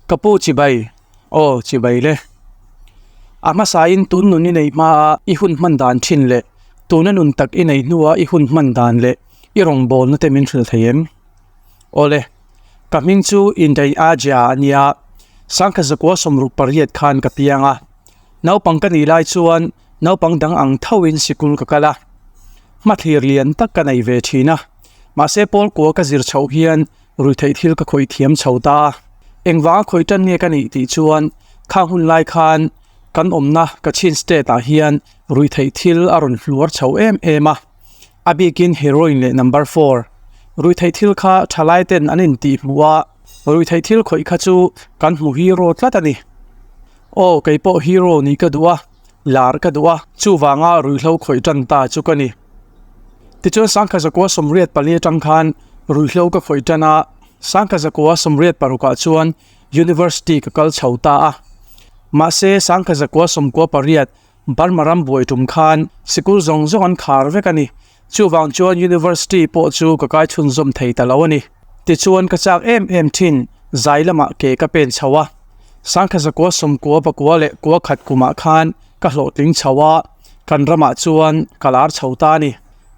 Ka pu chibai, aw chibai le. A hmasain tun nun i nei hmaa i hun hman dan thin leh tuna nun tak i nei hnua i hun hman dan leh i rawngbawlna te min hrilh thei em? Awle, ka hming chu Indai Aja a nia, Sangkha zakua 68 khan ka piang a. Naupang ka nih lai chuan naupang dang ang thoin sikul ka kal a. Hmathlir lian tak ka nei ve thin a, mahse pawl kua ka zir chhoh hian Ruihtheih thil ka khawih thiam chho ta a, engvanga khawih tan nge ka nih tih chuan khang hun lai khan kan awmna Kachin state ah hian ruihtheih thil a rawn hluar chho em em a, a bikin heroin leh number four ruihtheih thil kha thalai ten an intih hmuh a, ruihtheih thil khawih kha chu kan hmu hero tlat a ni. Aw keipawh hero nih ka duh a. Lar ka duh a, chuvanga ruihhlo khawih tan ta chu ka ni. Tichuan Sangkha zakua 84 atang khan ruihhlo ka khawih tan a, Sangkha zakua 86 ah chuan University ka kal chho ta a. Mahse Sangkha zakua 98 Burma ram buai tum khan sikul zawng zawng an khar vek a ni. Chuvang chuan University pawh chu ka kai chhunzawm thei ta lo a ni. Tichuan ka chak em em thin, zai lamah ke ka pen chho a. Sangkha zakua 90 pakua leh kua khat kumah khan ka hlawhtling chho a, kan ramah chuan ka lar chho ta a ni.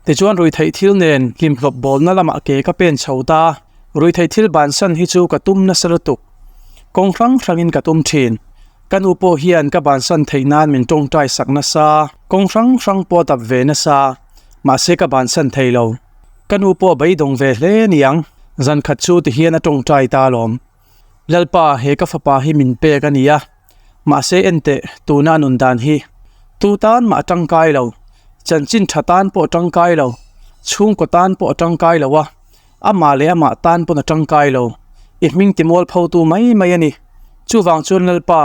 Tichuan ruihtheih thil nen hlimhlawp bawlna lamah ke ka pen chho ta. Ruihtheih thil bansan hi chu ka tum nasa lutuk. Kawng hrang hrangin ka tum thin. Ka nu pawh hian ka bansan theih nan min tawngtai sak nasa, kawng hrang hrang pawh a dap ve nasa, mahse ka bansan thei lo. Ka nu pawh a beidawng ve hle niang, zan khat chu ti hian a tawngtai ta alawm. Lalpa, he ka fapa hi min pek a nia, mahse enteh tuna a nun dan hi. Tu tan mah a tangkai lo, chanchin tha tan pawh a tangkai lo, chhungkaw tan pawh a tangkai lo a, Amah leh amah tan pawn a tangkai lo. I hming ti mual photu mai mai a ni. Chuvang chuan Lalpa,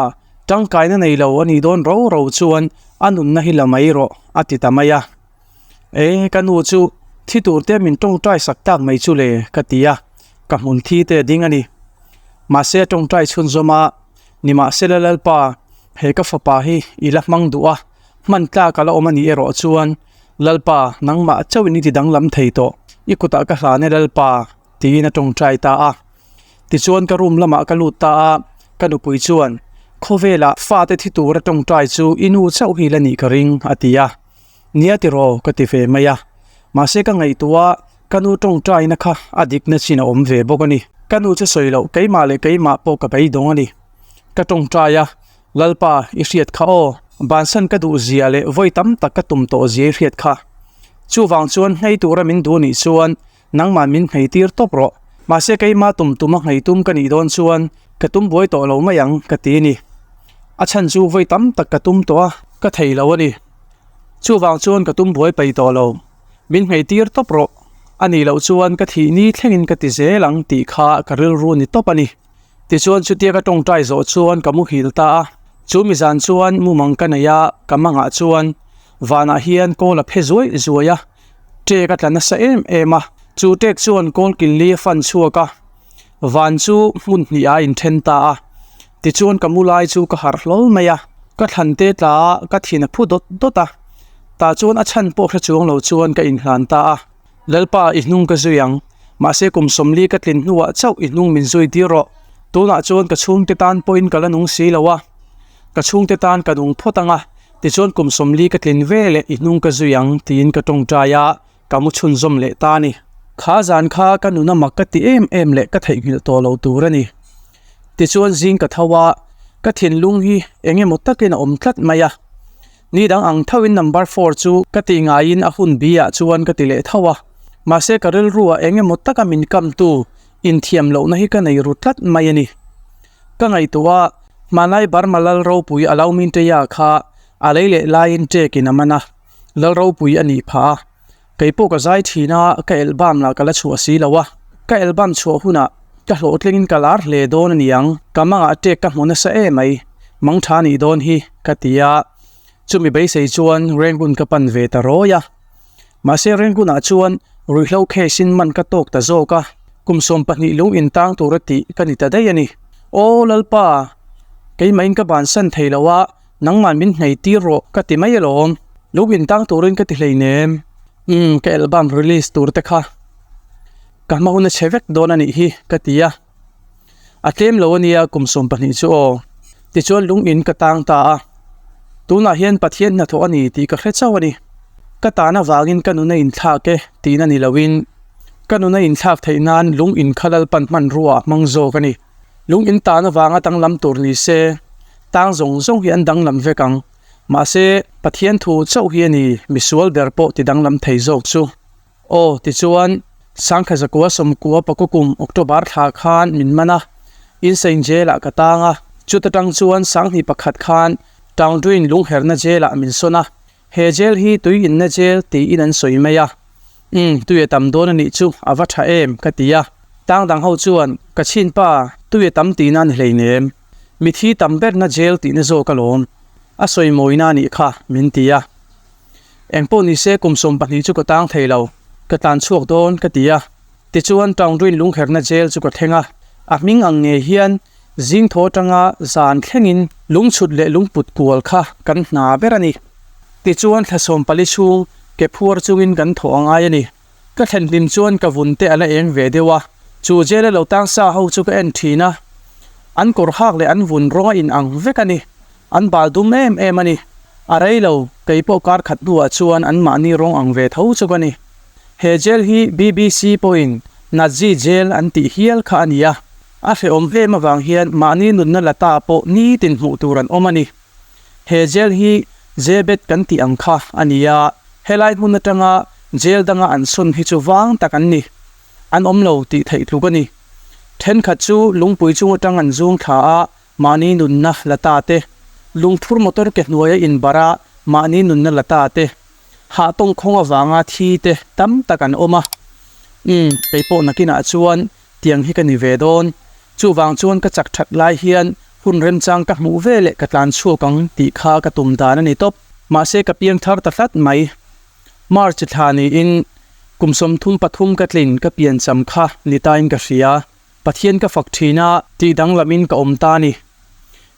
tangkaina nei lo a nih dawn ro ro chuan a nunna hi la mai rawh, a ti ta mai a. E, ka nu chu thi tur te min tawngtai sak tak mai chu le, ka ti a, ka hmun thi te a ding a ni. Mahse a tawngtai chhunzawm a, Nimahsela Lalpa, he ka fapa hi i la hmang duh a, hman tlak a la awm a nih erawh chuan, Lalpa, nangmah chauhin i ti danglam thei tawh, i kutah ka hlan e Lalpa, tiin a tawngtai ta a. Tichuan ka room lamah ka lut ta a, ka nupui chuan, Khawvelah fate thi tura tawngtai chu i nu chauh hi la nih ka ring, a ti a. Nia tiraw, ka ti ve mai a. Mahse ka ngaihtuah a, ka nu tawngtaina kha a dikna chin a awm ve bawk a ni. Ka nu chu sawi loh, keimah leh keimah pawh ka beidawng a ni. Ka tawngtai a, Lalpa, i hriat kha aw. Bansan ka duh zia leh vawi tam tak ka tum tawh zia i hriat kha. Chuvang chuan nghei tura min duh nih chuan nangmah min nghei tir tawp rawh. Mahse keima tum tuma nghei tum ka nih dawn chuan ka tum buai tawh lo mai ang ka ti a ni. A chhan chu vawi tam tak ka tum tawh a, ka thei lo a ni. Chuvang chuan ka tum buai peih tawh lo. Min nghei tir tawp rawh. A nih loh chuan ka thih ni thlengin ka ti zel ang tih kha ka rilru ni tawp a ni. Tichuan chutia ka tawngtai zawh chuan ka muhil ta a, chu mi zan chuan mumang ka nei a, ka mangah chuan vanah hian kawl a phe zuai zuai a, ṭek a tla nasa em em a, chu ṭek chuan kawl kil li a fan chhuak a, van chu hmun hnih ah a inthen ta a, tichuan ka mu lai chu ka harh hlawl mai a, ka thlan te tla a, ka thin a phu dawt dawt a, tah chuan a chhan pawh hre chuang lo chuan ka inhlan ta a. Lalpa, i hnung ka zui ang. Mahse kum 40 ka tlin hnuah chauh i hnung min zui tir rawh. Tunah chuan ka chhungte tan pawhin ka la nung si lo a. Ka chhungte tan ka nung phawt ang a, tichuan kum 40 ka tlin ve leh i hnung ka zui ang, tiin ka tawngtai a, ka mu chhunzawm leh ta a ni. Kha zan kha ka nuna mak ka ti em em leh ka theihnghilh tawh lo tur a ni. Tichuan zing ka tho a, ka thinlung hi eng emaw takin a awm tlat mai a. Ni dang ang thoin number four chu ka tih ngaiin a hun bi ah chuan ka ti leh tho a, mahse ka rilru ah eng emaw taka min kamtu inthiam lohna hi ka nei ru tlat mai a ni. Ka ngaihtuah a, hmanlai Burma Lal ropui a lo min Teia kha a lei leh laiin ṭekin a man a, Lal ropui a nih phah a. Kei pawh ka zai thin a, ka album lah ka la chhuah si lo a, ka album chhuah hunah ka hlawhtlingin ka lar hle dawn a niang, ka mangah ṭek ka hmu nasa em mai, mangṭha nih dawn hi ka ti a, chumi beisei chuan Rangoon ka pan ve ta rawi a. Mahse Rangoon-ah chuan ruihhlo case in man ka tawk ta zawk a, kum 20 lung intang tura tih ka ni ta daih a ni. Aw Lalpa, keimahin ka bansan thei lo a, Nangmah min hnei tir rawh ka ti mai alawm. Lung intang turin ka ti hleinem. Umm ka album release tur te kha ka hma hun a chhe vek dawn a nih hi ka ti a. A tlem lo a nia kum 12 chu aw. Tichuan lung in ka tang ta a. Tunah hian Pathian hnathawh a ni tih ka hre chauh a ni. Ka tan avangin ka nun a inthlak e tihna ni loin ka nun a inthlak theih nan lung in kha Lalpan hmanrua a hmang zawk a ni. Lung in tan avanga danglam tur ni se, tang zawng zawng hi an danglam vek ang. Mahse, Pathian thu chauh hi a ni misual ber pawh ti danglam thei zawk chu. Aw, tichuan, Sangkha zakua sawmkua pakua kum October thla khan min man a, Insein Jail-ah ka tang a, chuta tang chuan Sanghnih pakhat khan Taungduin lungherna Jail-ah min sawn a, he Jail hi tui inna Jail tiin an sawi mai a. Umm, tui a tam dawn a nih chu, a va tha em, ka ti a. Tang dang ho chuan, Ka chhinpa, tui a tam tihna a ni hleinem. Mithi tam berna Jail tihna zawk alawm, a sawi mawina a nih kha, min ti a. Eng pawh ni se kum 12 chu ka tang thei lo, ka tlan chhuak dawn ka ti a. Tichuan Taungduin lungherna jail chu ka thleng a, a hming ang ngei hian zing thaw atanga zan thlengin lungchhut leh lungput kual kha kan hna ber a ni. Tichuan thla 14 chhung ke phuar chungin kan thawh a ngai a ni. Ka thlen hlim chuan ka vun te a la eng ve deuh a, chu jail a lo tang sa ho chu ka en thin a, an kawr hak leh an vun rawng a in ang vek a ni. An bal dum em em a ni. A rei lo, kei pawh kar khat hnuah chuan an mahni rawng ang ve tho chuk a ni. He jail hi BBC pawhin Nazi jail an tih hial kha a ni a. A hrehawm em avang hian mahni nunna la ta pawh nitin hmuh tur an awm a ni. He jail hi Jebet kan tih ang kha a ni a, helai hmun atanga jail danga an sawn hi chu vang tak an ni. An awm lo tih theih tluk a ni. Thenkhat chu lungpui chung atang an zung thla a, Mahni nunna la ta te, lungphur motor ke hnuaia inbarh a mahni nunna la ta te, hah tawngkhawng avanga thi te tam tak an awm a. Umm, kei pawh nakinah chuan tiang hi ka ni ve dawn. Chuvang chuan ka chak that lai hian hun remchang ka hmuh ve leh ka tlan chhuak ang tih kha ka tum dan a ni tawp. Mahse ka piang thar ta tlat mai. March thla niin kum 33 ka tlin ka piancham kha ni tain ka hria. Pathian ka fak thin a, tih danglamin ka awm ta a ni.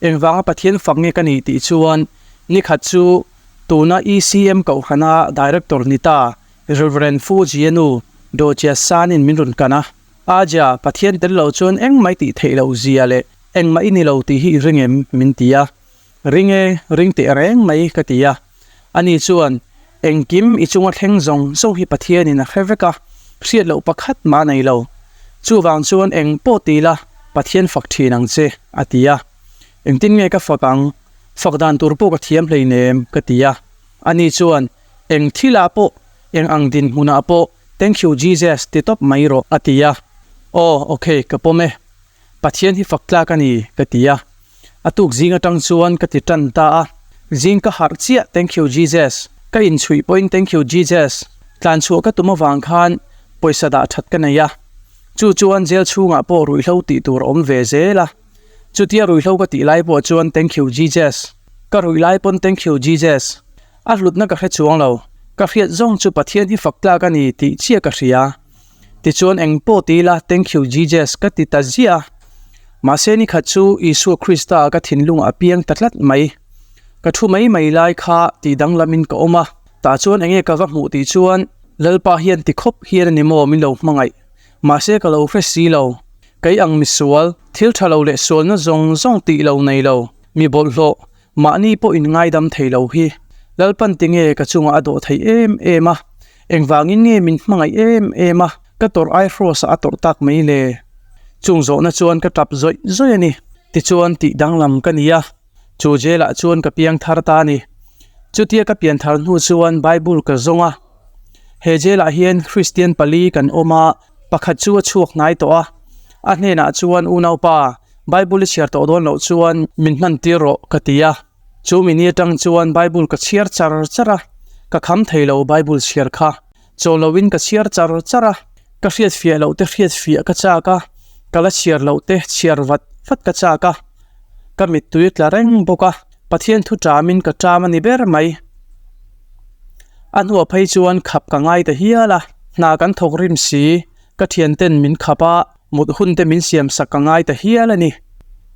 Engvanga Pathian fak nge ka nih tih chuan nikhat chu tuna ECM Kohhrana Director ni ta Rev. Fu Jianu Do Chia San-in min rawn kan a. Aja, Pathian tel lo chuan engmah i tih theih loh zia leh engmah i ni lo tih hi i ring em? min ti a. Ring e, ring teh reng mai ka ti a. Ani chuan, Engkim i chunga thleng zawng zawng hi Pathianin a hre vek a, hriat loh pakhat mah a nei lo. Chuvang chuan eng pawh ti la, Pathian fak thin ang che, a ti a. Engtin nge ka fak ang? Fak dan tur pawh ka thiam hleinem, ka ti a. Ani chuan, Eng thilah pawh, eng ang dinhmunah pawh, Thank you Jesus ti tawp mai rawh, a ti a. Aw, okay, ka pawm e. Pathian hi fak tlak a ni, ka ti a. A tuk zing atang chuan ka ti tan ta a. Zing ka harh chiah, Thank you Jesus. Ka inchhuih pawhin Thank you Jesus. Tlan chhuah ka tum avang khan pawisa dah that ka nei a. Chu chuan jail chhungah pawh ruihhlo tih tur a awm ve zel a. Chutia ruihhlo ka tih lai pawh chuan Thank you Jesus. Ka ruih lai pawn Thank you Jesus. A hlutna ka hre chuang lo. Ka hriat zawng chu Pathian hi fak tlak a ni tih chiah ka hria. Tichuan eng pawh ti ila Thank you Jesus ka ti ta ziah a. Mahse ni khat chu Isua Krista ka thinlungah a piang ta tlat mai. Ka thu mai mai lai kha tih danglamin ka awm a, tah chuan enge ka va hmuh tih chuan Lalpa hian ti khawp hian a ni maw min lo hmangaih. Mahse ka lo hre si lo. Kei ang misual, thil tha lo leh sualna zawng zawng tih lo nei lo, mi bawlhhlawh, Mahni pawh in ngaidam thei lo hi Lalpan tinge ka chungah a dawh thei em em a, engvangin nge min hmangaih em em a, ka tawrh ai hrawsa a tawrh tak mai le? Chung zawhna chuan ka tap zawih zawih a ni. Tichuan tih danglam ka ni a, chu jail ah chuan ka piang thar ta a ni. Chutia ka pian thar hnu chuan Bible ka zawng a, he jail ah hian Kristian pali kan awm a, pakhat chu a chhuak hnai tawh a, a hnenah chuan unaupa, Bible i chhiar tawh dawn loh chuan min hman tir rawh ka ti a, chu mi ni atang chuan Bible ka chhiar char char a, ka kham thei lo Bible chhiar kha. Chaw loin ka chhiar char char a, ka hriat fiah loh te hriat fiah ka chak a, ka la chhiar loh te chhiar vat vat ka chak a, ka mittui a tla reng bawk a, Pathian thu ṭamin ka ṭam a ni ber mai. A hnuah phei chuan khap ka ngai ta hial a, hna kan thawk rim si, ka thianten min khap a, Mut hun te min siam sak ka ngai ta hial a ni.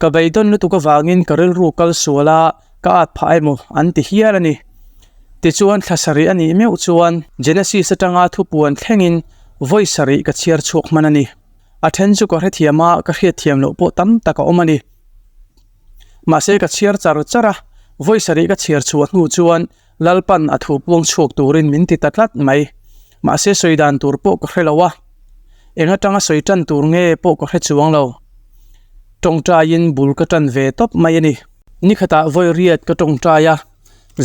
Ka beidawn lutuk avangin ka rilru kal sual a, ka at phah emaw an ti hial a ni. Tichuan thla sarih a nih meuh chuan Genesis atanga thupuan thlengin vawi sarih ka chhiar chhuak hman a ni. A then chu ka hrethiam a, ka hriatthiam loh pawh tam tak a awm a ni. Mahse ka chhiar char char a, vawi sarih ka chhiar chhuah hnu chuan Lalpan a thu puang chhuak turin min ti ta tlat mai. Mahse sawi dan tur pawh ka hre lo a, eng atanga sawi tan tur nge pawh ka hre chuang lo. Tawngtaiin bul ka tan ve tawp mai a ni. Nikhatah vawi riat ka tawngtai a,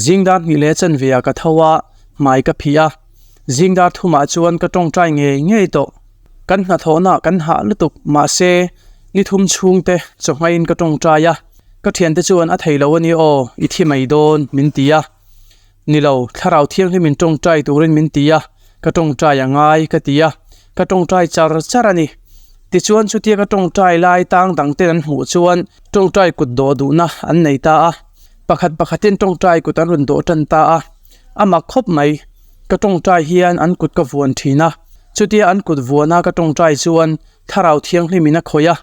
zingdar hnih leh chanve ah ka tho a, hmai ka phih a. Zingdar thumah chuan ka tawngtai ngei ngei tawh. Kan hnathawhna kan hah lutuk mahse ni thum chhungte chawhmaiin ka tawngtai a, ka thiante chuan a thei lo a ni aw, i thi mai dawn min ti a. Ni lo, thlarau thianghlim in tawngtai turin min ti a, ka tawngtai a ngai ka ti a, ka tawngtai char char a ni. Tichuan chutia ka tawngtai lai tang dangten an hmuh chuan tawngtai kut dawh duhna an nei ta a, pakhat pakhatin tawngtai kut an rawn dawh tan ta a, a mak khawp mai. Ka tawngtai hian an kut ka vuan thin a, chutia an kut vuana ka tawngtai chuan thlarau thianghlim in a khawih a,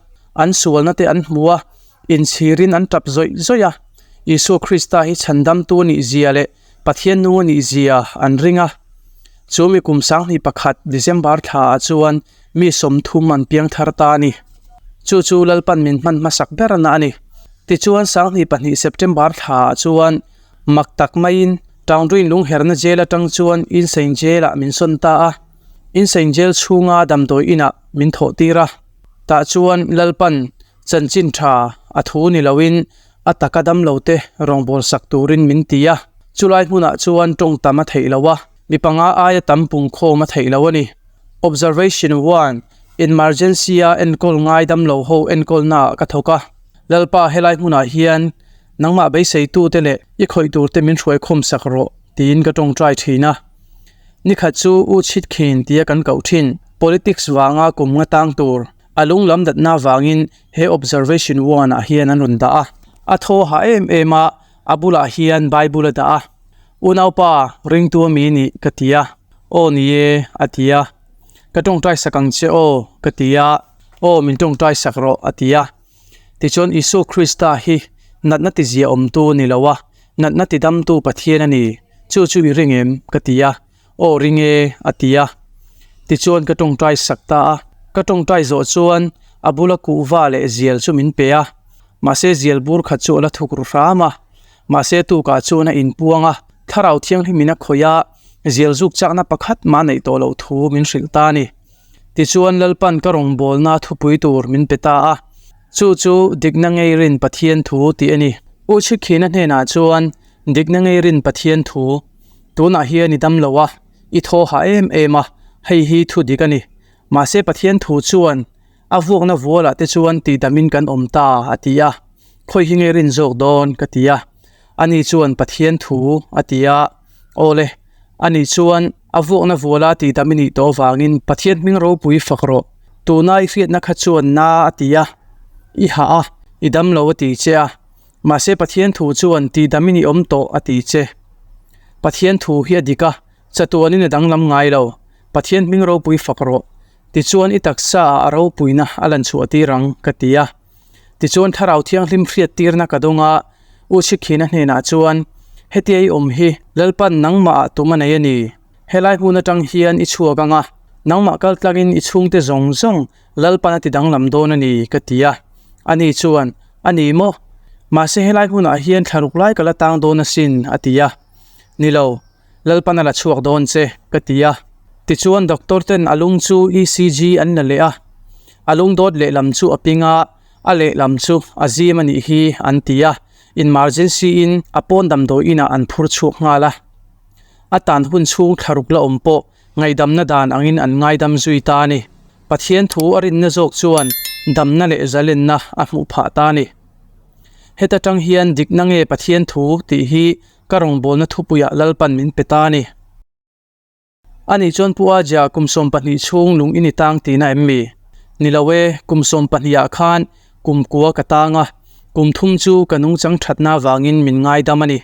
an sualna te an hmu a, inchhirin an tap zawih zawih a. Isua Krista hi chhandamtu a nih zia leh Pathian nung a nih zia an ring a. Chu mi kum sanghnih pakhat December thla ah chuan mi 30 an piang thar ta a ni. Chu chu Lalpan min hman hmasak ber na a ni. Tichuan 2002 September thla ah chuan Mak tak maiin Townrin lungherna jail atang chuan Insein jail ah min sawn ta a, Insein jail chhunga damdawi inah min thawh tir a. Tah chuan Lalpan chanchin tha a thu ni loin a taka damlo te rawngbâwl sak turin min ti a. Chulai hmunah chuan tawng tam a theih lo a, mi panga aia tam pungkhawm a theih lo a ni. Observation one, Emergency-a enkawl ngai damlo ho enkawlnaah ka thawk a. Lalpa helai hmunah hian Nangmah beiseitute leh i khawih turte min hruai khawm sak rawh, tiin ka tawngtai thin a. Nikhat chu U Chhit Khin tia kan koh thin, politics vanga kum nga tang tur, a lung lam datna vangin he observation one ah hian an rawn dah a. A thaw hah em em a, a bulah hian Bible a dah a. Unaupa, ringtu a mi nih, ka ti a. Aw ni e, a ti a. Ka tawngtai sak ang che aw, ka ti a. Aw min tawngtai sak rawh, a ti a. Tichuan Isua Krista hi natna tizia awmtu a ni lo a, natna tidamtu Pathian a ni. Chu chu i ring em? ka ti a. Aw ring e, a ti a. Tichuan ka tawngtai sak ta a. Ka tawngtai zawh chuan a bula kuhva leh zial chu min pe a. Mahse zial bur khat chu a la thuk ru hram a. Mahse tukah chuan a inpuang a, Thlarau Thianghlim in a khawih a, zial zuk chakna pakhat mah neih tawh loh thu min hrilh ta a ni. Tichuan Lalpan ka rawngbawlna thupui tur min pe ta a, chu chu dikna ngei rin Pathian thu tih a ni. U Chhikhina hnenah chuan dikna ngei rin Pathian thu, tunah hian i dam lo a, i thaw hah em em a, hei hi thu dik a ni. Mahse Pathian thu chuan a vuakna vualah te chuan tihdamin kan awm ta a ti a, khawi hi ngei rin zawk dawn ka ti a. Ani chuan Pathian thu a ti a, Awle, ani chuan a vuakna vuala tihdam i nih tawh avangin Pathian hming ropui fak rawh. Tuna i hriatna kha chuan na a ti a, i hah a, i dam lo a ti che a. Mahse Pathian thu chuan tihdam i nih awm tawh a ti che. Pathian thu hi a dik a, chatuanin a danglam ngai lo. Pathian hming ropui fak rawh. Tichuan i taksa ah a ropuina a lan chhuah tir ang, ka ti a. Tichuan Thlarau Thianghlim hriattirna ka dawng a, U Chhikhina hnenah chuan, Hetia i awm hi Lalpan nangmah ah tum a nei a ni. Helai hmun atang hian i chhuak ang a, nangmah kal tlangin i chhungte zawng zawng Lalpan a ti danglam dawn a ni, ka ti a. Ani chuan, A ni maw? Mahse helai hmunah hian thlaruk lai ka la tang dawn asin, a ti a. Ni lo. Lalpan a la chhuak dawn che, ka ti a. Tichuan doctor ten a lung chu ECG an la leh a, a lung dawt lehlam chu a ping a, a lehlam chu a zim a nih hi an ti a, emergency in a pawn damdawi inah an phur chhuak nghal a. A tan hun chhung thlaruk la awm pawh ngaihdamna dan angin an ngaidam zui ta a ni. Pathian thu a rinna zawk chuan damna leh zalenna a hmuh phah ta a ni. Heta tang hian dikna nge Pathian thu tih hi Ka rawngbawlna thupuiah Lalpan min pe ta a ni. Ani chuan Pu Aja kum 12 chhung lung i ni tang tihna em mi? Ni lo e, kum 12 ah khan kum kua ka tang a, kum thum chu ka nungchang thatna avangin min ngaidam a ni.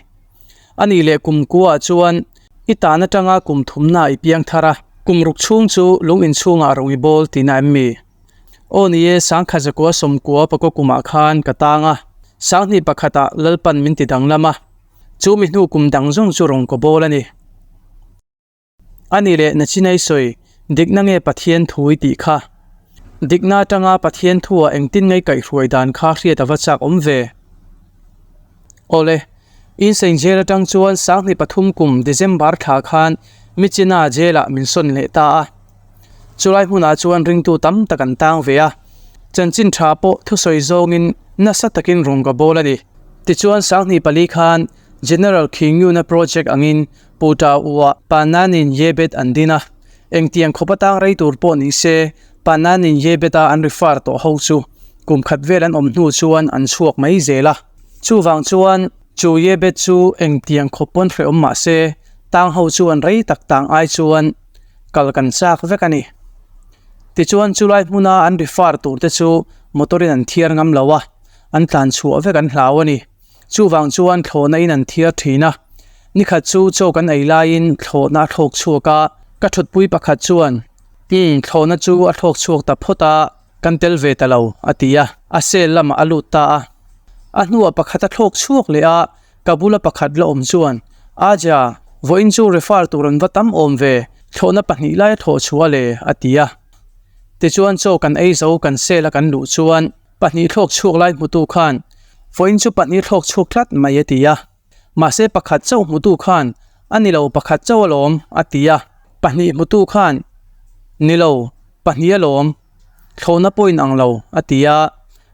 Ani leh kum kua ah chuan i tan atanga kum thumna i piang thar a, kum ruk chhung chu lung inchhungah rawng i bawl tihna em mi? Aw ni e, sangkha zakua sawmkua pakaw kumah khan ka tang a, sanghnih pakhatah Lalpan min ti danglam a, chu mi hnu kum dang zawng chu rawn kaw bawl a ni. A ni leh Nachinai sawi, dikna nge Pathian thu i tih kha? Dikna atanga Pathian thua engtin ngei kaihhruai dan kha hriat a va chak awm ve. Awle, Insein Jail atang chuan 2003 kum December thla khan Michina Jail-ah min sawn leh ta a. Chulai hmunah chuan ringtu tam tak an tang ve a, chanchin tha pawh thusawi zawngin nasa takin rawn ka bawl a ni. Tichuan 2004 khan General Khingyuna project angin Pu Ta Ua Pananin Yebet an din a, engtiang khawp atang rei tur pawh ni se Pananin Yebet-a an refer tawh ho chu kum khat vel an awm hnu chuan an chhuak mai zel a. Chuvang chuan chu Yebet chu engtiang khawp pawn hrehawm mah se tang ho chuan rei tak tang ai chuan kal kan chak vek a ni. Tichuan chulai hmuna an refer tur te chu motor in an thiar ngam lo a, an tlan chhuah vek an hlau a ni. Chuvang chuan thlawhna in an thiar thin a. Nikhat chu chaw kan ei laiin thlawhna a thlawk chhuak a, ka thutpui pakhat chuan, Umm, thlawhna chu a thlawk chhuak ta phawt a, kan tel ve ta lo, a ti a, a cell lamah a lut ta a. A hnuah pakhat a thlawk chhuak leh a, ka bula pakhat la awm chuan, Aja, vawiin chu refer tur an va tam awm ve, thlawhna pahnih lai a thlawh chhuah le, a ti a. Tichuan chaw kan ei zo kan cell a kan luh chuan, Pahnih thlawk chhuak lai hmutu khan vawiin chu pahnih thlawk chhuak tlat mai a ti a. Mahse pakhat chauh hmutu khan a ni lo pakhat chauh alawm a ti a. Pahnih hmutu khan ni lo pahnih alawm thlawhna pawh in ang lo a ti a.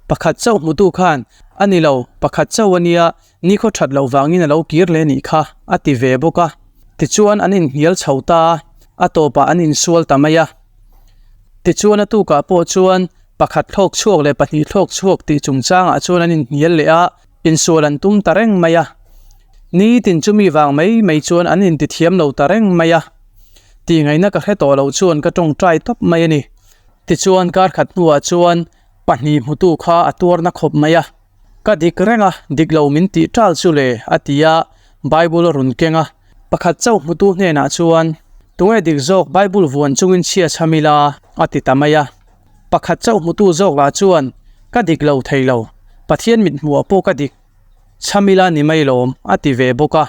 Pakhat chauh hmutu khan a ni lo pakhat chauh a nia nikhaw that loh vangin a lo kir leh nih kha a ti ve bawk a. Tichuan an inhnial chho ta a, a tawpah an insual ta mai a. Tichuan a tukah pawh chuan pakhat thlawk chhuak leh pahnih thlawk chhuak tih chungchangah chuan an inhnial leh a, insual an tum ta reng mai a. Nitin chumi vang mai mai chuan an intithiam lo ta reng mai a. Tihngaihna ka hre tawh loh chuan ka tawngtai tawp mai a ni. Tichuan kar khat hnuah chuan pahnih hmutu kha a tuarna khawp mai a. Ka dik reng a, dik lo min tih ṭal chu le, a ti a, Bible a rawn keng a. Pakhat chauh hmutu hnenah chuan, Tunge dik zawk Bible vuan chungin chhia chham ila? a ti ta mai a. Pakhat chauh hmutu zawk lah chuan, Ka dik lo thei lo, Pathian mit hmuhah pawh ka dik chham ila ni mai lawm, a ti ve bawk a.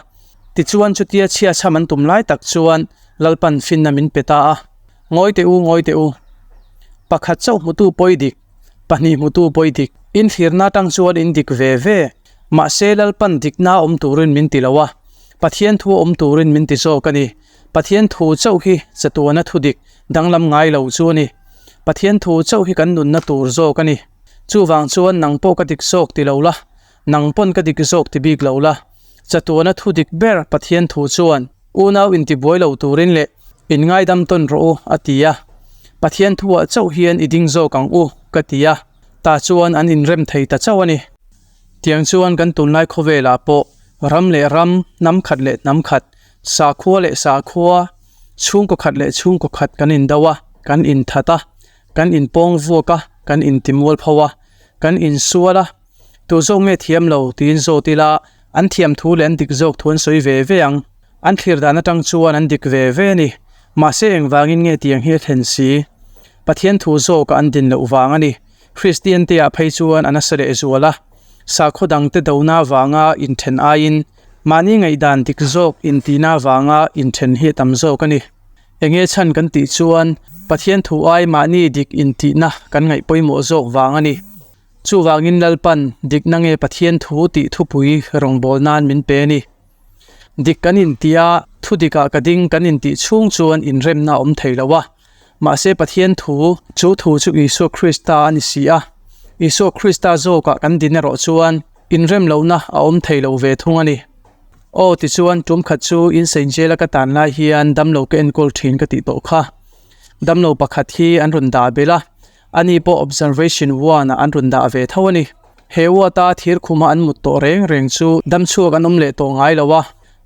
Tichuan chutia chhia chham an tum lai tak chuan Lalpan finna min pe ta a, Ngawi teh u, ngawi teh u. Pakhat chauh hmutu pawi dik. Pahnih hmutu pawi dik. In thlirna atang chuan in dik ve ve. Mahse Lalpan dikna awm turin min ti lo a, Pathian thu awm turin min ti zawk a ni. Pathian thu chauh hi chatuana thu dik danglam ngai lo chu a ni. Pathian thu chauh hi kan nunna tur zawk a ni. Chuvang chuan nang pawh ka dik zawk ti lo la, nang pawn ka dik zawk ti bik lo la. Chatuana thu dik ber Pathian thu chuan unau intibuai lo turin leh In ngaidam tawn rawh u, a ti a. Pathian thuah chauh hian i ding zawk ang u, ka ti a. Tah chuan an inrem thei ta chauh a ni. Tiang chuan kan tunlai khawvelah pawh ram leh ram, hnam khat leh hnam khat, sakhua leh sakhua, chhungkaw khat leh chhungkaw khat kan indo a, kan inthat a, kan inpawng vuak a, kan intimual pho a, kan insual a. Tu zawk nge thiam lo tiin zawt ila an thiam thu leh an dik zawk thu an sawi ve ve ang. An thlir dan atang chuan an dik ve ve a ni. Mahse engvangin nge tiang hi a thlen si? Pathian thu zawka an din loh vang a ni. Kristian te ah phei chuan a nasa leh zual a. Sakhaw dangte dona vanga inthen aiin mahni ngaihdan dik zawk intihna vanga inthen hi a tam zawk a ni. Enge chhan kan tih chuan Pathian thu ai mahni dik intihna kan ngaih pawimawh zawk vang a ni. Chuvangin Lalpan dikna nge Pathian thu tih thupui rawngbâwl nân min pe a ni. Dik kan inti a, thu dikah ka ding kan intih chhung chuan inremna a awm thei lo a. Mahse Pathian thu, chu thu chu Isua Krista a ni si a. Isua Krista zawkah kan din erawh chuan inrem lohna a awm thei lo ve thung a ni. Aw tichuan tum khat chu insein jail-a ka tan lai hian damlo ka enkawl thin ka tih tawh kha. Damlo pakhat hi an rawn dah belh a, Ani pawh observation one ah an rawn dah ve tho a ni. He ward a thir khuma an mut tawh reng reng chu damchhuak an awm leh tawh ngai lo a,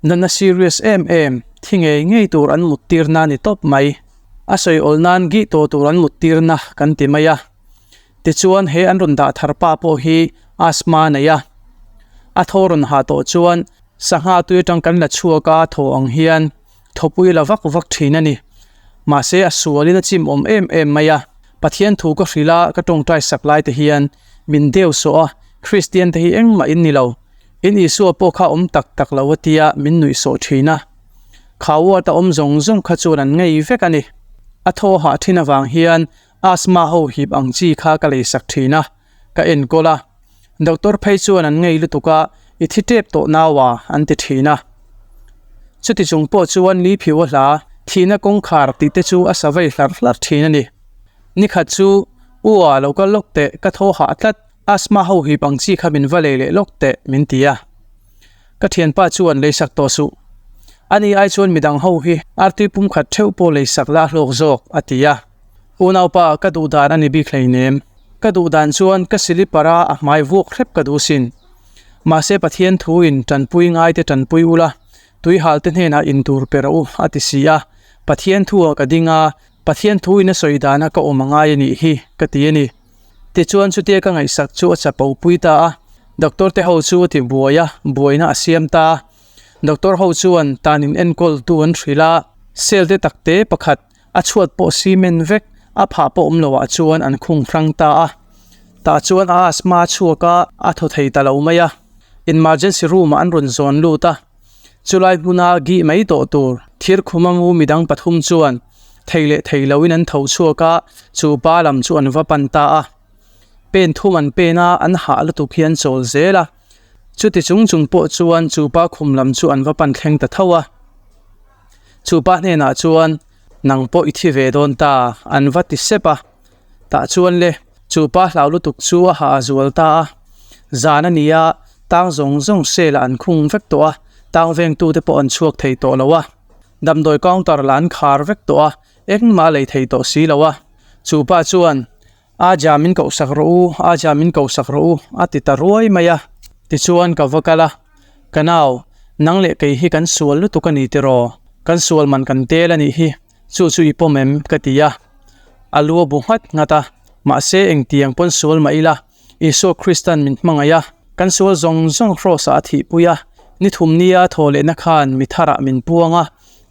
natna serious em em, thi ngei ngei tur an mut tirna a ni tawp mai. A sawi awl nan gih tawh tur an mut tirna kan ti mai a. Tichuan he an rawn dah thar pa pawh hi asthma a nei a. A thaw rawn hah tawh chuan sangha tui atang kan la chhuak a thaw ang hian Thawpui la vak vak thin a ni. Mahse a sualin a chim awm em em mai a. Pathian thu ka hrilh a, ka tawngtai sak lai te hian min deu sawh a, Kristian te hi engmah in ni lo. In Isua pawh kha awm tak tak lo a tia min nuih sawh thin a. Kha ward a awm zawng zawng kha chuan an ngei vek a ni. A thaw hah thin avang hian Asthma ho hip ang chi kha ka leisak thin a, ka enkawl a. Doctor phei chuan an ngei lutuk a, I thi tep tawh nau a, an ti thin a. Chuti chung pawh chuan Li Phiu a hla, thihna kawngkhar tih te chu a sa vei hlarh hlarh thin a ni. Nikhat chu, U a, lo kal lawk teh, ka thaw hah tlat, asthma ho hip ang chi kha min va lei leh lawk teh, min ti a. Ka thianpa chuan leisak tawh suh. Ani ai chuan midang ho hi artui pumkhat theuh pawh leisak la hlawk zawk, a ti a. Unaupa, ka duh dan a ni bik hleinem. Ka duh dan chuan ka silipar a a hmai vuak hrep ka duh sin. Mahse Pathian thuin tanpui ngaite tanpui ula, tuihalte hnenah intur pe rawh u, a ti si a. Pathian thuah ka ding a, Pathian thuin a sawi dana ka awm a ngai a nih hi, ka ti a ni. Tichuan chutia ka ngaihsak chu a chapo pui ta a, doctor te ho chu a ti buai a, buaina a siam ta a. Doctor ho chuan tan in enkawl tu an hrilh a, cell te takte pakhat a chhuat pawh cement vek a phah pawh awm loh ah chuan an khung hrang ta a. Tah chuan a asthma a chhuak a, a thaw thei ta lo mai a. Emergency room ah an rawn zawn lut a. Chulai hmuna gih mai tawh tur thir khuma mu midang pathum chuan thei leh thei loin an tho chhuak a, chu pa lam chu an va pan ta a. Pen thum an pen a, an hah lutuk hi an chawl zel a. Chuti chung chung pawh chuan chu pa khum lam chu an va pan thleng ta tho a. Chu pa hnenah chuan, Nang pawh i thi ve dawn ta, an va ti sep a. Tah chuan le, chu pa hlau lutuk chu a hah a zual ta a. Zan a ni a, tang zawng zawng sel ah an khung vek tawh a, tang vengtute pawh an chhuak thei tawh lo a. Damdawi counter lah an khar vek tawh a, engmah a lei thei tawh si lo a. Chu pa chuan, Aja min kohsak rawh u, Aja min kohsak rawh u, a ti ta ruai mai a. Tichuan ka va kal a, Ka nau, nang leh kei hi kan sual lutuk a ni tiraw? Kan sual man kan tel a nih hi, chu chu i pawm em? ka ti a. A lu a bu nghat nghat a, mahse engtiang pawn sual mah ila, Isua Kristan min hmangaih a, kan sual zawng zawng Kraws-ah a thihpui a, ni thum nia thaw lehna khan mi tharah min puang a,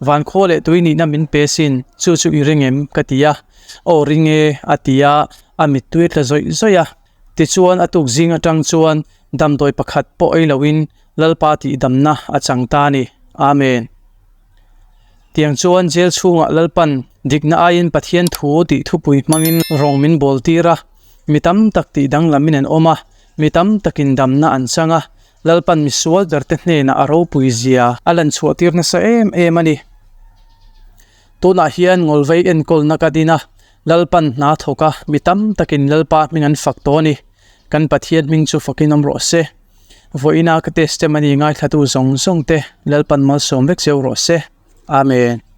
van khaw leh tui nihna min pe sin, chu chu i ring em? ka ti a. Aw ring e, a ti a, a mittui tla zawih zawih a. Tichuan a tuk zing atang chuan damdawi pakhat pawh ei loin Lalpa tihdamna a chang ta a ni. Amen. Tiang chuan jail chhungah Lalpan dikna aiin Pathian thu tih thupui hmangin rawng min bawl tir a, mi tam tak tih danglamin an awm a, mi tam takin damna an chang a, Lalpan misual berte hnenah a ropui zia a lan chhuah tir nasa em em a ni. Tunah hian ngawlvei enkawlna ka din a, Lalpan hna thawk a, mi tam takin Lalpa hming an fak tawh a ni. Kan Pathian hming chu fakin awm rawh se. Vawiina ka testimony ngaithlatu zawng zawng te Lalpan malsawm vek zeu rawh se. Amen.